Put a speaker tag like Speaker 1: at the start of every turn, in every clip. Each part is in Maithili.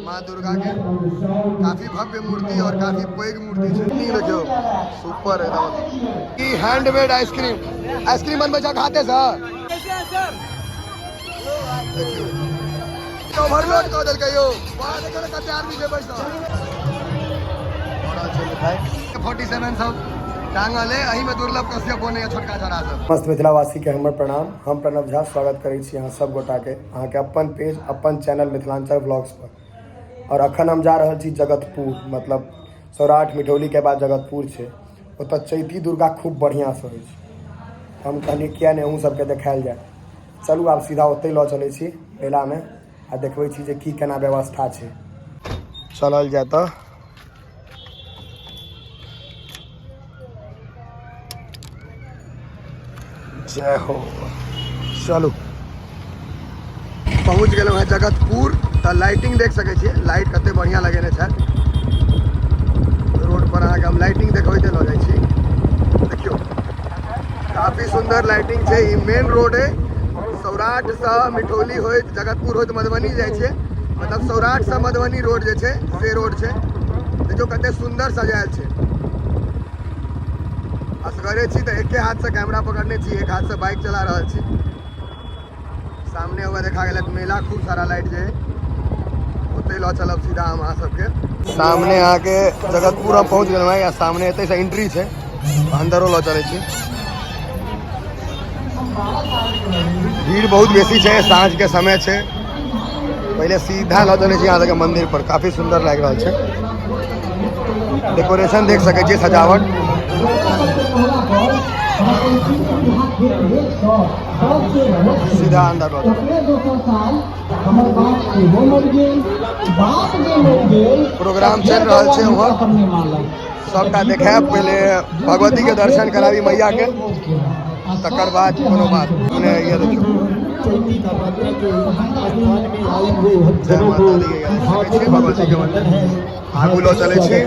Speaker 1: माँ दुर्गा के काफी भव्य मूर्ति और काफी पैघ मूर्ति छै। देखियौ, सुपर एकदम। ई हैंडमेड आइसक्रीम, आइसक्रीम बनबै छै हाथे से। देखियौ, ओवरलोड कऽ देलकै यौ। वाह, देखियौ ने कते आदमी छै बैसल। 47 सब टांगल है। एही में दुर्लभ कश्यप बने छोटका छोरा सब।
Speaker 2: समस्त मिथिलावासी के हमर प्रणाम। हम प्रणव झा स्वागत करै छी अहाँ सब गोटा के अहाँके अपन पेज, अपन चैनल मिथिलांचल व्लॉग्स पर। और अखन हम जा रहल छी जगतपुर, मतलब सौराठ मिठौली के बाद जगतपुर छै। ओतऽ चैती दुर्गा खूब बढ़िआँ से होइ छै। हम कहलियै किया नहि अहूँ सबके देखायल जाय। चलू, आब सीधा ओतहि लऽ चलै छी मेलामे आ देखबै छी जे की केना व्यवस्था छै। चलल जाय तऽ। जय हो। चलू, पहुँच गेलहुँ हेँ जगतपुर। तऽ लाइटिंग देख सकै छियै, लाइट कते बढ़िआँ लगेने छथि रोड पर। अहाँके हम लाइटिंग देखबैते लऽ जाइ छी। देखियौ, काफी सुंदर लाइटिंग छै। ई मेन रोड है, सौराठ से मिठौली होइत, जगतपुर होइत मधुबनी जाइ छै। मतलब सौराठ से मधुबनी रोड जे छै से रोड छै। देखियौ, कते सुंदर सजायल छै। असगरे छी तऽ एके हाथ से कैमरा पकड़ने छी, एक हाथ से बाइक चला रहल छी। सामने हुआ देखा गेल मेला, खूब सारा लाइट जे ओतहि लऽ चलब सीधा हम अहाँ सबके। सामने अहाँके जगतपुर हम पहुँच गेलहुँ हैं। सामने एतै से एंट्री छै, अंदरो लऽ चलै छी। भीड़ बहुत बेसी छै, साँझ के समय छै। पहिले सीधा लऽ चलै छी अहाँ सबके मंदिर पर। काफी सुंदर लागि रहल छै डेकोरेशन, देख सकै छियै सजावट। सीधा अंदर लऽ प्रोग्राम चलि रहल छै उम्हर, सबटा देखायब। पहिले भगवती के दर्शन कराबी मैया के, तकर बाद कोनो बात। मने ये देखियौ, जय माता दी के। देख सकै छियै भगवती के मंदिर। आगू लऽ चलै छी।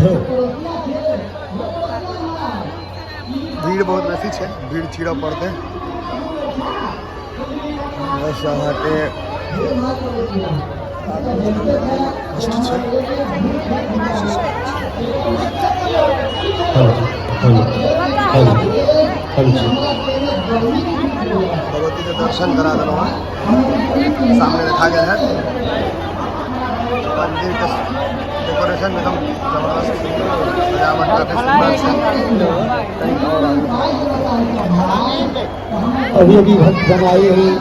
Speaker 2: भीड़ बहुत बेसी छै, भीड़ चीरऽ पड़तै। बस अहाँके छै। भगवती के दर्शन करा देलहुँ हँ। सामने देखा गेल है मंदिर के डेकोरेशन, एकदम जबरदस्त सजावट, काफी सुंदर छै। कहीं और आगू।
Speaker 3: अभी अभी भक्त आए हैं।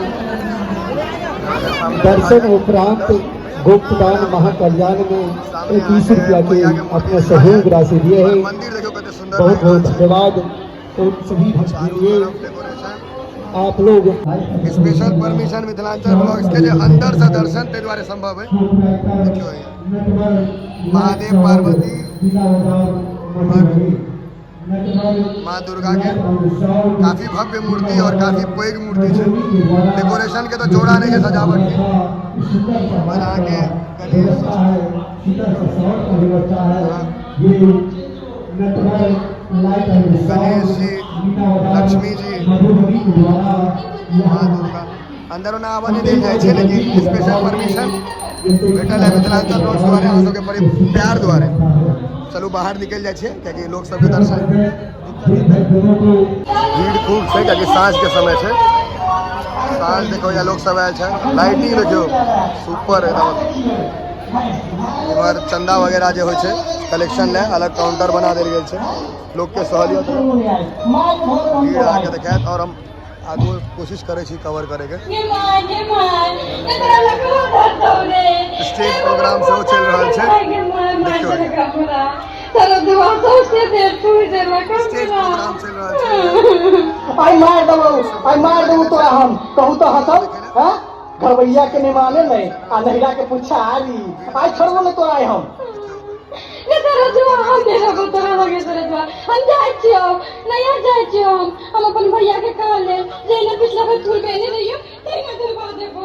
Speaker 1: सामने
Speaker 3: दर्शन उपरांत गुप्तदान महाकल्याण में 21 रुपया के अपना सहयोग राशि दिए हैं।
Speaker 1: मंदिर देखियौ, कते सुंदर
Speaker 3: बहुत
Speaker 1: लागि
Speaker 3: बहुत
Speaker 1: रहल छै।
Speaker 3: धन्यवाद उन सभी भक्त के
Speaker 1: चारू
Speaker 3: लिए।
Speaker 1: तरफ डेकोरेशन।
Speaker 3: आप लोग
Speaker 1: स्पेशल परमिशन मिथिलांचल ब्लॉग्स के जे अंदर से दर्शन ताहि दुआरे संभव है। देखियौ, महादेव पार्वती और माँ दुर्गा के काफी भव्य मूर्ति और काफी पैघ मूर्ति छै। डेकोरेशन के तो जोड़ा नहीं है सजावट के। और अहाँके गणेश जी, हाँ। गणेश जी, लक्ष्मी जी, माँ दुर्गा। अंदर ओना आबऽ नहि देल जाइ छै, लेकिन स्पेशल परमिशन भेटल है मिथिलांचल ब्लॉग्स दुआरे, अहाँ सबके बड़े प्यार दुआरे। चलू, बाहर निकलि जाइ छियै, कियाकि लोक सबके दर्शन भीड़ खूब छै, कियाकि साँझ के समय छै। साँझ देखो या लोक सब आयल छै। लाइटिंग देखियौ, सुपर एकदम। इम्हर चंदा वगैरह जे होइ छै कलेक्शन ले अलग काउंटर बना देल गेल छै लोक के सहूलियत। भीड़ अहाँके देखायत और हम आगू कोशिश करै छी कवर करैके। स्टेज प्रोग्राम सेहो चलि रहल छै। देखियौ, स्टेज प्रोग्राम चलि रहल छै।
Speaker 3: आई मार देबो, आई मार देबो तोरा हम। कहू तो हंसब हैं? घरवैया के नहीं माने नहीं आ नहिरा के पुछारी। आई छोड़बो नहीं तोरा आई हम।
Speaker 4: हम जाइ छियौ, नैहर जाइ छियौ। हम अपन भैया के कहले जे पिछला बेर तुरबेने रहियो, तहिना तुरबा देबो।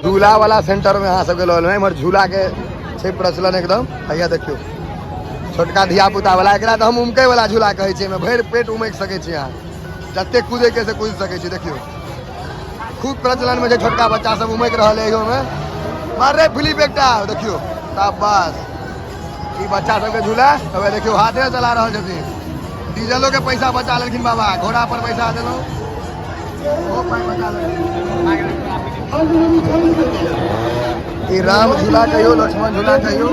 Speaker 1: झूला वाला सेंटर में अहाँ सबके लऽ एलहुँ। इम्हर झूला के छै प्रचलन एकदम। हैया देखियौ, छोटका धिया पुता वाला। एकरा तऽ हम उमकै वाला झूला कहै छियै। एहिमे भरि पेट उमकि सकै छी अहाँ, जते कूदे के से कूदि सकै छी। देखियौ, खूब प्रचलन में छै। छोटका बच्चा सब उमकि रहल है इहोमे। मार रे फ्लिप एकटा देखियौ शाबाश। ई बच्चा सबके झूला हवे देखियौ हाथे चला रहल छथिन। डीजलो के पैसा बचा लेलखिन बाबा, घोड़ा पर पैसा देलहुँ ओ पाइ बचा लेलखिन। ई राम झूला कहियो लक्ष्मण झूला कहियो,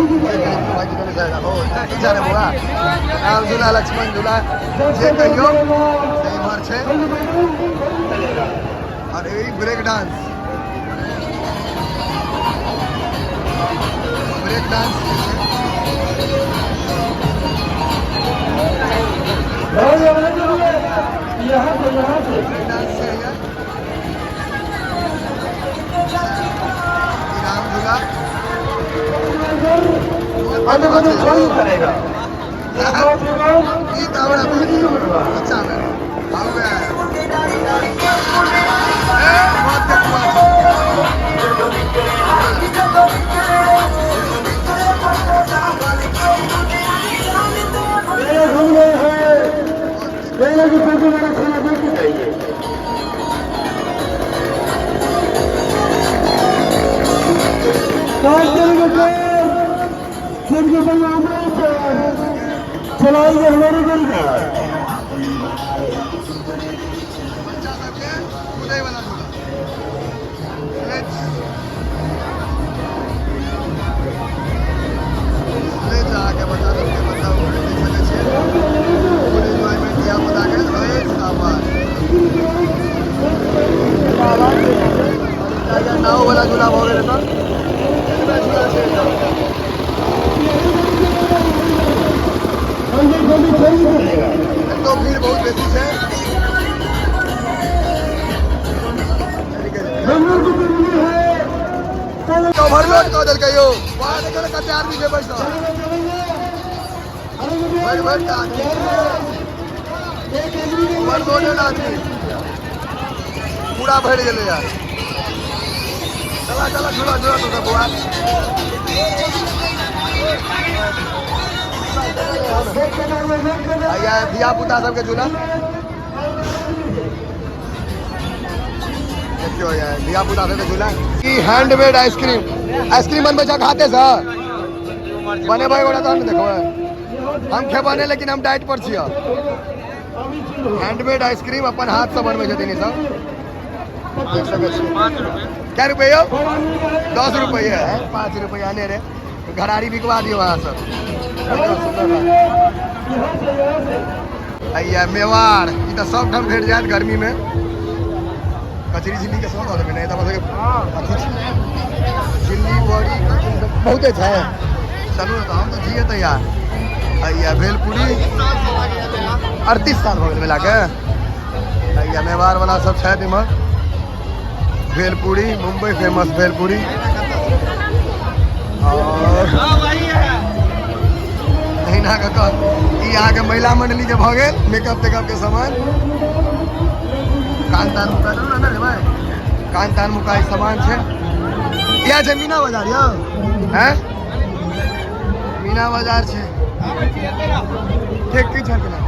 Speaker 1: राम झूला लक्ष्मण झूला जे कहियो से इम्हर छै। और ई break dance, break dance break dance छै। ई राम झूला ई तऽ हमरा बच्चा मे आउ ए मौत के कुआं छै। बच्चा सबके कूदै वाला झूला। ले जाके बच्चा सबके मतलब देख सकै छियै फुल एन्जॉयमेंट धिया पुताके। ए शाबाश। नाव वाला झूला भऽ गेल एतऽ। एतबे झूला छै एतऽ। एतौ भीड़ बहुत बेसी छै। ओवरलोड कऽ देलकै यौ। बाहर देखियौ ने कते आदमी छै बैसल, भरि भरि कऽ आदमी, ओवरलोडेड आदमी पूरा भरि गेलै यार। चला चला, झूला झूला तो सब बौआ। आइया धिया पुता सबके झूला देखियौ यार, धिया पुता सबके झूला। ई हैंडमेड आइसक्रीम, आइसक्रीम बनबै छै हाथे से बनेबै ओकरा तहन ने देखबै। हम खेबै नहि, लेकिन हम डाइट पर छियै। हैंडमेड आइसक्रीम अपन हाथ से बनबै छथिन ई सब, देख सकै छियै। कै रुपये यौ? 10 रुपये है, 5 रुपया ने रे घरारी बिकवा दियौ अहाँ सब। हैया मेवाड़, ई तऽ सब ठाम भेट जायत। गर्मी में कचरी झिल्ली के सेहो दऽ देबै ने? तऽ सबके अथी छै, झिल्ली बड़ी कचरी सब बहुते छै। चलू ने तऽ हम तऽ छियै तैयार। हैया भेलपूरी। 38 साल भऽ गेल मेलाके। हैया मेवाड़ वाला सब छथि इम्हर। भेलपूरी, मुंबई फेमस भेलपूरी। और अहिना कऽ कऽ ई अहाँके महिला मंडली के भऽ गेल मेकअप तेकअप के सामान, कान तान मुका ने लेबै, कान तान मुका ई सामान छै। इएह छै मीना बाजार यौ। हैं मीना बाजार छै। ठीक की छै मीना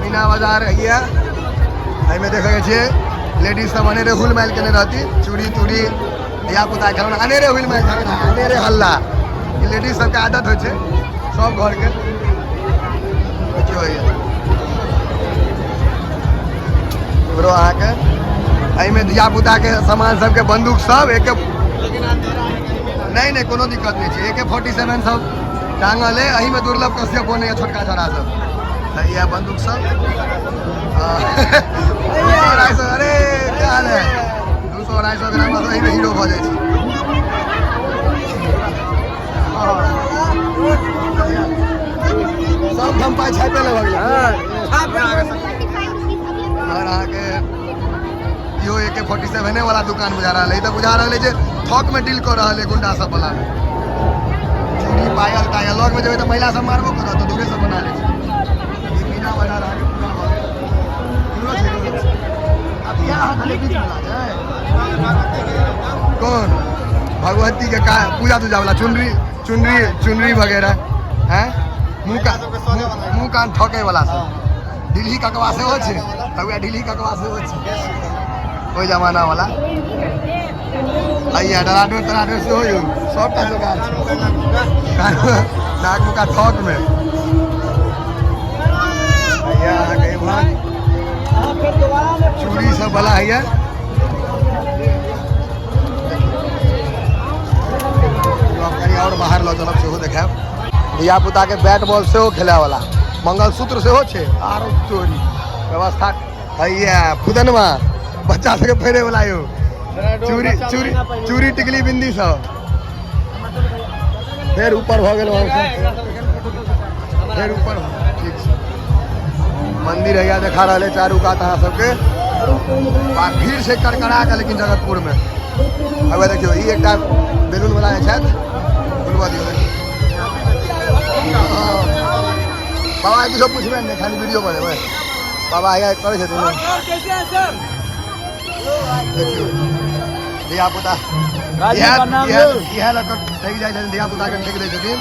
Speaker 1: मीना बाजार हैया। एहिमे देखै छियै लेडीज सब अनेरे हुल माइल केने रहती, चूड़ी तूड़ी, धिया पुता खेलौना, अनेरे हुल माइल, झगड़ा, अनेरे हल्ला। ई लेडीज सबके आदत होइ छै सब घरके। देखियौ हैया इम्हरो अहाँके एहिमे धिया पुता के सामान सबके, बंदूक सब, एक नहि नहि कोनो दिक्कत नहि छै, AK-47 सब टांगल है। एहिमे दुर्लभ कश्यप बनैया छोटका छोरा सब। तऽ इएह बंदूक सब 200 250। अरे क्या हाल है? 200 250 ग्राम एहिमे हीरो भऽ जाइ छै। सब ठाम पाइ छापे लग गेल। और अहाँके इहो AK-47 वाला दुकान बुझा रहल है। ई तऽ बुझा रहल है जे थोक में डील कऽ रहल है गुंडा सब वाला। चूड़ी पायल तायल। लग में जेबै तऽ महिला सब मारबो करत, तऽ दूरे से बना लै छै। ई मीना बाजार अहाँके पूरा भऽ गेल। इम्हरो छै, इम्हरो छै। आब इएह अहाँ खाली बीच में छै कोन भगवती के का पूजा तूजा वाला चुनरी चुनरी चुनरी वगैरह हैं। मुँह कान ठके वाला सब। ढिलही ककवा सेहो छै, तऽ वएह ढिलही ककवा सेहो छै। ओहि जमाना वाला। हैया डराडोर तराडोर सेहो यौ, सबटा जोगाड़ छै। नाक मुका थक में। हैया अहाँके एम्हर चूड़ी सब वाला हैया। कनि आओर बाहर लऽ चलब, सेहो देखायब। धिया पुता के बैट बॉल सेहो खेलाय वाला, मंगलसूत्र सेहो छै। आरो चोरी व्यवस्था हैया, फुदनमा बच्चा सबके पहिरे वाला यौ, चूड़ी चूड़ी चूड़ी टिकली बिंदी सब। फेर ऊपर भऽ गेल, फेर ऊपर। ठीक छै, मंदिर हैया देखा रहल है चारू कात अहाँ सबके। आ भीड़ छै करकरा के लेकिन जगतपुर में। अब देखियौ, ई एकटा बैलून वाला जे छथि, बुलबा दियौ। बाबा, किछो पुछबै नहि, खाली वीडियो बनेबै। बाबा हैया करै छथिन। देखियौ, धिया पुता इएह इएह लऽ कऽ ठकि जाइ छथिन, धिया पुता के ठकि दै छथिन।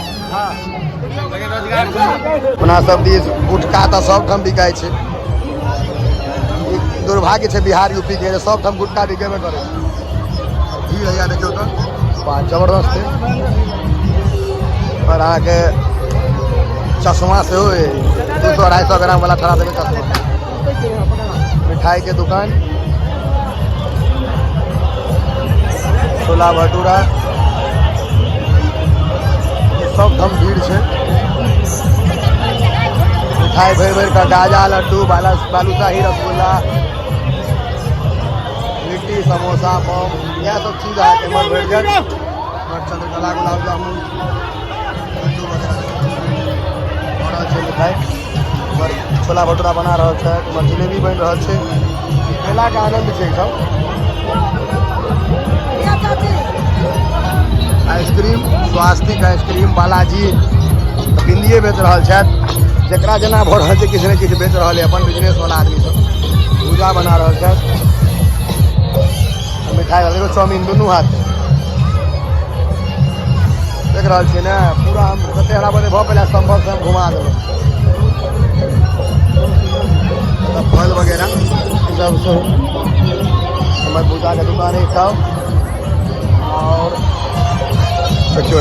Speaker 1: अपना सब दिस गुटखा तऽ सब ठाम बिकाइ छै। ई दुर्भाग्य छै बिहार यूपी के, सब ठाम गुटखा बिकेबे करै छै। भीड़ हैया देखियौ तऽ वाह, जबरदस्त छै। पर अहाँके चश्मा सेहो अइ, 200 250 ग्राम वाला ठड़ा देबै चश्मा। मिठाई के दुकान, छोला भटूरा, सब ठाम भीड़ छै। मिठाई भरि भरि कऽ, गाजा, लड्डू, बालूशाही, रसगुल्ला, लिट्टी, समोसा, बम, इएह सब चीज अहाँके एम्हर भेट जायत। एम्हर चंद्रकला, गुलाब जामुन, लड्डू वगैरह भऽ रहल छै। मिठाई एम्हर छोला भटूरा बना रहल छै, एम्हर जिलेबी बनि रहल छै। मेलाके आनंद छै ई सब। आइसक्रीम, स्वास्तिक आइसक्रीम, बालाजी तऽ बिंदिये बेच रहल छथि। जकरा जेना भऽ रहल छै, किछु ने किछु बेच रहल है। अपन बिजनेस वाला आदमी सब भूजा बना रहल छथि। मिठाई देखो, चाउमीन दुनू हाथ देख रहल छियै ने पूरा। हम कते हरा बजे भऽ पेला संभव से हम घुमा देलहुँ। तऽ फल वगैरह ई सब सेहो। हमर भूजाके दुकान है सब। और देखियौ,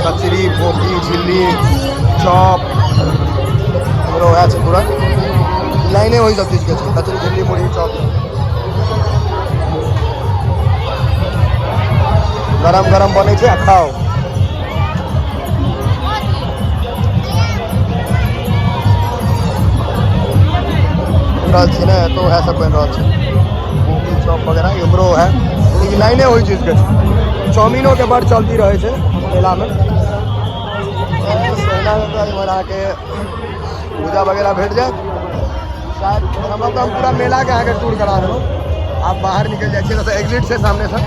Speaker 1: कचरी, फोफी, झिल्ली, चॉप, हमरो वएह छै। पूरा लाइने ओहि सब चीजके छै, कचरी, झिल्ली, मुरही, चॉप। गरम गरम बनै छै आ खाउ। रहल छै ने, तो वएह सब बनि रहल छै, फोफी, चॉप वगैरह। इम्हरो है, लेकिन लाइने ओहि चीजके छै। चाउमीनोके बड़ चलती रहै छै मेलामे। इम्हर अहाँके भूजा वगैरह भेट जायत शायद। हमरा तऽ हम पूरा मेलाके अहाँके टूर करा देलहुँ। आब बाहर निकलि जाइ छियै, एतऽसँ एग्जिट छै सामनेसँ।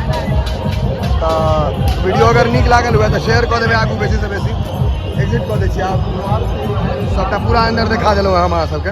Speaker 1: तऽ वीडियो अगर नीक लागल हुए तऽ शेयर कऽ देबै आगू बेसीसँ बेसी। एग्जिट कऽ दै छियै आब। सबटा पूरा अन्दर देखा देलहुँ हम अहाँ सबके।